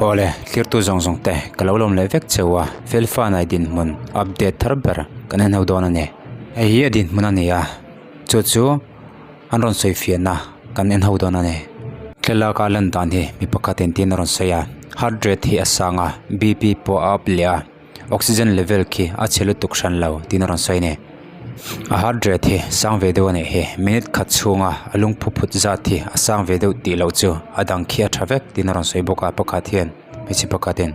Awle, thirtu zawng zawng te ka lo lawm leh vek cheu a, Felfanai dinhmun update thar ber kan en ho dawn a ni. Hei hi a dinhmun a ni a, chu chu an rawn sawi fiahna kan en ho dawn a ni. Thlalak a lan dan hi mi pakhat in tiin a rawn sawi a, heart rate hi a sang a, BP pawh a up leh a. Oxygen level khi a chhe lutuk hran lo tiin a rawn sawi a ni. A heart rate hi sang ve deuh a nih hi. Minute khat chhunga a lungphu phut zat hi a sang ve deuh tih loh chu a dang khi a tha vek tiin a rawn sawi bawk a pakhat hian hmeichhe pakhatin.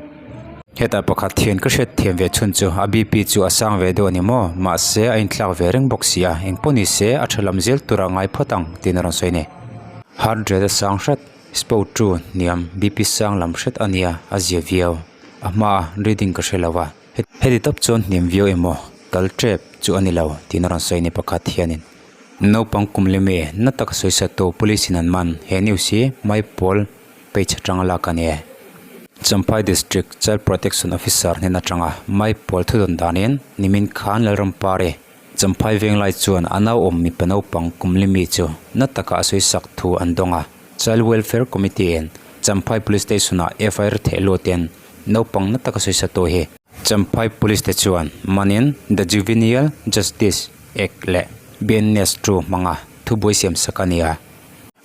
Hetah pakhat hian ka hriat thiam ve chhun chu a BP chu a sang ve deuh a ni maw? Mahse a inthlak ve reng bawk si a, engpawh ni se a tha lam zel tura ngai phawt ang tiin a rawn sawi a ni. Heart rate a sang hret, spo two hniam, BP sang lam hret a nia a zia viau. A hmaa reading ka hre lo a, heti tawp chuan hniam viau emaw kal tep chu a ni lo tiin a rawn sawi a ni pakhat hianin naupang kum lem e na taka sawi sa tu police in an man he news hi Maipawl page atanga lak a ni e. Champhai District Child Protection Officer hnen atanga Maipawl thudawn danin nimin khan Lalrampari Champhai Venglai chuan a nauawm mipa naupang kum limi chu na taka a sawi sak thu an dawng a. Child Welfare Committee in Champhai Police Station ah FIR theh lutin naupang na taka sawi satu hi Champhai Police te chuan manin The Juvenile Justice Act leh BNS two hmanga thubuai siam sak a ni a.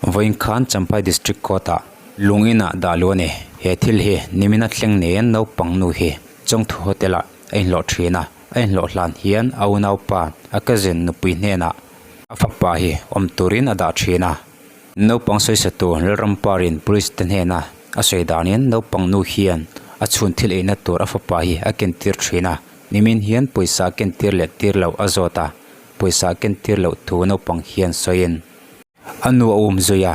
Vawiin khan Champhai District Court ah lungin ah dah luh a ni. He thil hi nimina thleng neiin naupang nu hi Chawngthu Hotel ah a inhlawh thin a. A inhlawh hlan hian a unaupa a cousin nupui hnenah a fapa hi awm turin a dah thin a. Naupang sawisatu Lalramparin police te hnena a sawi danin naupang nu hian a chhun thil eina tur a fapa hi a kentir thin a, nimin hian pawisa a kentir leh tir loh a zawt a, pawisa a kentir loh thu naupang hian sawiin a nu a um zui a,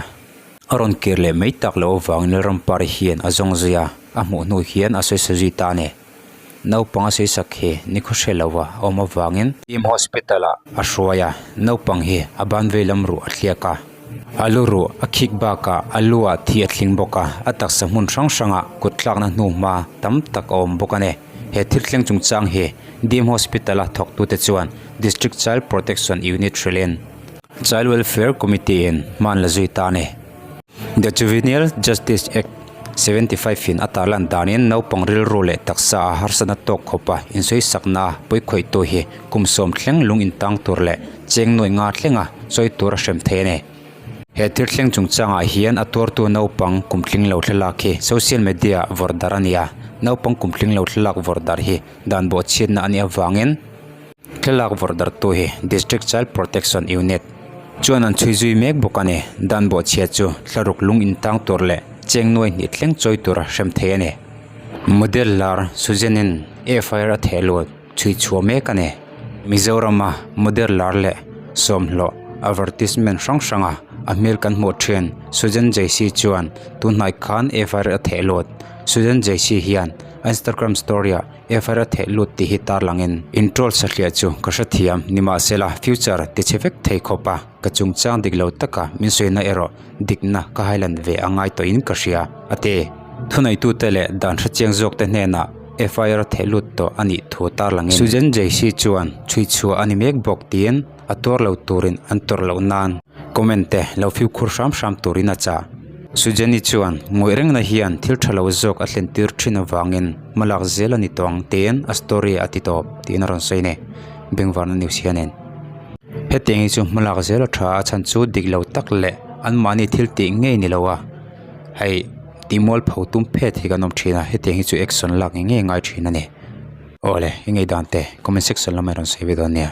a rawn kir leh mai tak loh avangin Lalrampari hian a zawng zui a, a hmuh hnu hian a sawisa zui ta a ni. Naupang a sawisak hi nikhaw hre lo a awm avangin Team Hospital ah a hruai a, naupang hi a ban vei lam ruh a thliak a, a lu ruh a khik bakah a lu ah thi a thling bawk a, a taksa hmun hrang hrangah kut tlakna hnu hma tam tak a awm bawk a ni. He thil thleng chungchang hi Team Hospital a thawktute chuan District Child Protection Unit hrilhin Child Welfare Committee in hman la zui ta a ni. The Juvenile Justice Act 75 in a tarlan danin naupang rilru leh taksa a harsatna tawk khawpa insawisakna pawikhawihtu hi kum sawm thleng lung intang tur leh cheng nuai nga thlenga chawi tur a hrem thei a ni. He thil thleng chungchangah hian a tuartu naupang kum tling lo thlalak hi social media ah vawrh darh a ni a, naupang kum tling lo thlalak vawrh darh hi dan bawhchhiatna a nih avangin, Thlalak vawrh darhtu hi District Child Protection Unit chuan an chhui zui mek bawk a ni. Dan bawhchhia chu thlaruk lung intang tur leh cheng nuai hnih thleng chawi tura hrem thei a ni. Model lar Suzenin FIR a theh lut chhui chhuah mek a ni. Mizorama model lar leh sawmhlawh advertisement hrang hranga a hmel kan hmuh thin Suzen Jaisi chuan tunhnai khan FIR a theh lut. Suzen Jaisi hian Instagram story-ah FIR a theh lut tih hi tarlangin in troll sahliah chu ka hrethiam nimahsela future ti chhe vek thei khawp a, ka chungchang dik lo taka min sawina erawh dikna ka hailan ve a ngai tawhin ka hria a ti. Thuneitute leh dan hrechiang zawkte hnenah FIR a theh lut tawh a nih thu tarlangin Sujan Jaisi chuan chhuichhuah a ni mek bawk tiin a tuar lo turin an tawrh loh nan comment te lo fimkhur hram hram turin a chah. Sujani chuan ngawih rengna hian thil tha lo zawk a thlen tir thin avangin hmalak zel a ni tawh ang tiin a story a ti tawp tiin a rawn sawi a ni. Bengvarna news hianin hetiang hi chu hmalak zel a tha a chhan chu dik lo tak leh anmahni thil tih ngei ni lo a hei tihmual pho tum phet hi kan awm thin a hetiang hi chu action lak ngei ngei a ngai thin a ni. Awle i ngei dan te comment section lamah i rawn sawi ve dawn nia.